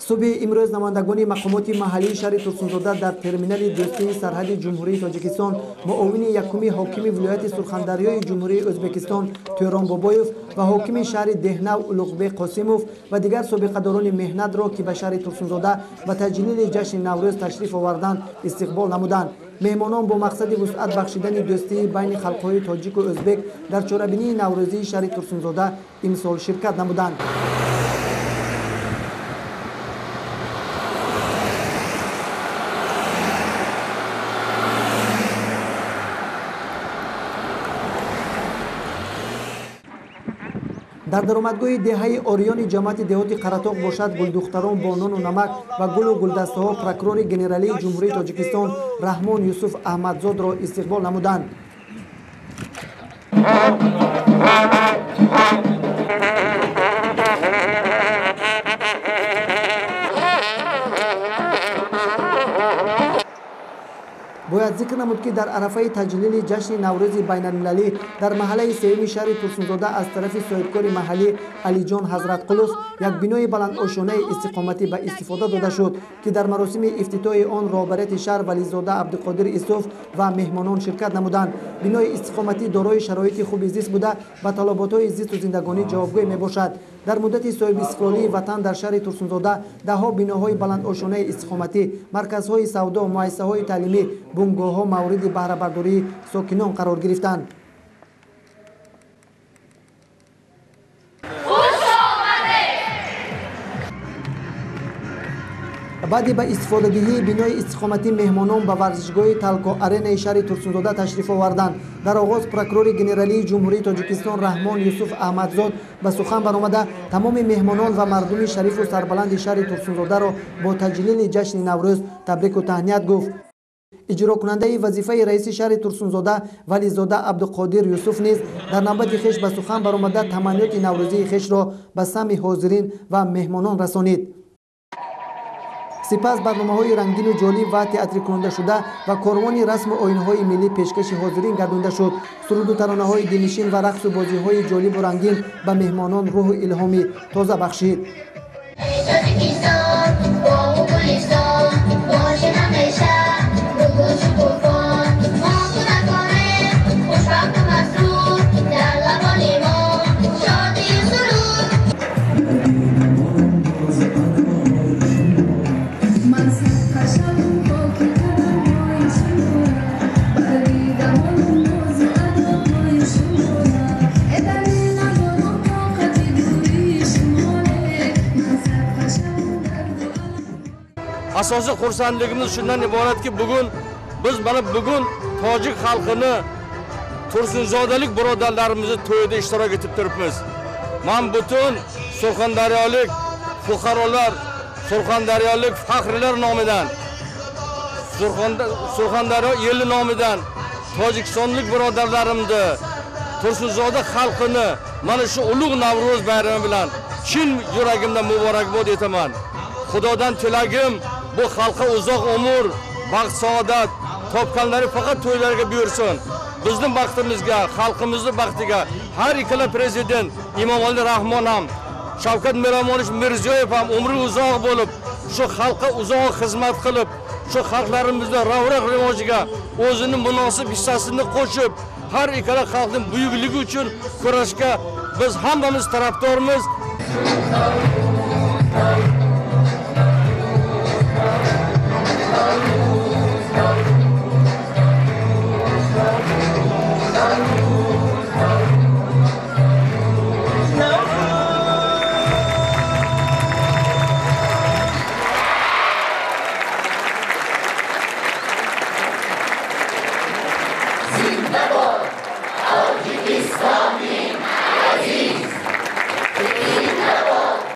Субҳи имрӯз намояндагони мақомоти маҳаллии шаҳри Турсунзода дар терминали дӯстии сарҳади Ҷумҳурии Тоҷикистон муовини якуми ҳокими вилояти Сурхандарёи Ҷумҳурии Ӯзбекистон Тӯрон Бобоев ва ҳокими шаҳри Деҳнав Улуғбек Қосимов ва дигар собиқадорони меҳнатро, ки ба шаҳри Турсунзода ба таҷлили ҷашни Наврӯз ташриф оварданд, истиқбол намуданд. Меҳмонон бо мақсади вусъат бахшидани дӯстии байни халқҳои тоҷику ӯзбек дар чорабинии наврӯзии шаҳри Турсунзода имсол ширкат намуданд. Дар даромадгоҳи деҳаи Ориёни ҷамоати деҳоти Қаратоқ бошад, гулдухтарон бо нону намак ва гулу гулдастаҳо прокурори генералии Ҷумҳурии Тоҷикистон Раҳмон Юсуф Аҳмадзодро истиқбол намуданд. Бояд зикр намуд, ки дар арафаи таҷлили ҷашни Наврӯзи байналмилалӣ дар маҳаллаи сеюми шаҳри Турсунзода аз тарафи соҳибкори маҳаллӣ Алиҷон Ҳазратқулов як бинои баландошонаи истиқоматӣ ба истифода дода шуд, ки дар маросими ифтитоҳи он роҳбарияти шаҳр Вализода Абдуқодир Исоф ва меҳмонон ширкат намуданд. Бинои истиқоматӣ дорои шароити хуби зист буда, ба талаботҳои зисту зиндагонӣ ҷавобгӯй мебошад. Дар муддати соҳибистиқлолии ватан дар шаҳри Турсунзода даҳҳо биноҳои баландошонаи истиқоматӣ, марказҳои савдо, муассисаҳои таълимӣ, бунгоҳҳо мавриди баҳрабардории сокинон қарор гирифтанд. Баъди ба истифодадиҳии бинои истиқоматӣ меҳмонон ба варзишгоҳи Талко Аренаи шаҳри Турсунзода ташриф оварданд. Дар оғоз прокурори генералии Ҷумҳурии Тоҷикистон Раҳмон Юсуф Аҳмадзод ба сухан баромада тамоми меҳмонон ва мардуми шарифу сарбаланди шаҳри Турсунзодаро бо таҷлили ҷашни Наврӯз табрику таҳният гуфт. Иҷрокунандаи вазифаи раиси шаҳри Турсунзода Вализода Абдуқодир Юсуф низ дар навбати хеш ба сухан баромада таманниёти наврӯзии хешро ба самъи ҳозирин ва меҳмонон расонид. Сипас барномаҳои рангину ҷолиб ва театрикунондашуда ва корвони расму оинҳои миллӣ пешкаши ҳозирин гардонда шуд. Суруду таронаҳои дилнишин ва рақсу бозиҳои ҷолибу рангин ба меҳмонон рӯҳу илҳоми тоза бахшид. Asosiy xursandligimiz shundan iboratki, bugun biz mana bugun tojik xalqini Tursunzodalik birodarlarimizni to'yida ishtirok etib turibmiz. Men butun Surxondaryolik fuqarolar, Surxondaryolik faxriylar nomidan, Surxondaryo eli nomidan tojikistonlik birodarlarimni, Tursunzoda xalqini mana shu ulug' Navro'z bayrami bilan chin yuragimdan muborakbod etaman. Xudodan tilagim bu xalqqa uzoq umr, baxt, saodat topganlari faqat to'ylarga buyursin. Bizning baxtimizga, xalqimizning baxtiga har ikkala prezident Emomali Rahmon ham, Shavkat Miromonovich Mirziyoyev ham umri uzoq bo'lib, shu xalqqa uzoq xizmat qilib, shu xalqlarimizni ravraq rivojiga o'zini munosib hissasini qo'shib, har ikkala xalqning buyukligi uchun kurashga biz hammamiz tarafdormiz.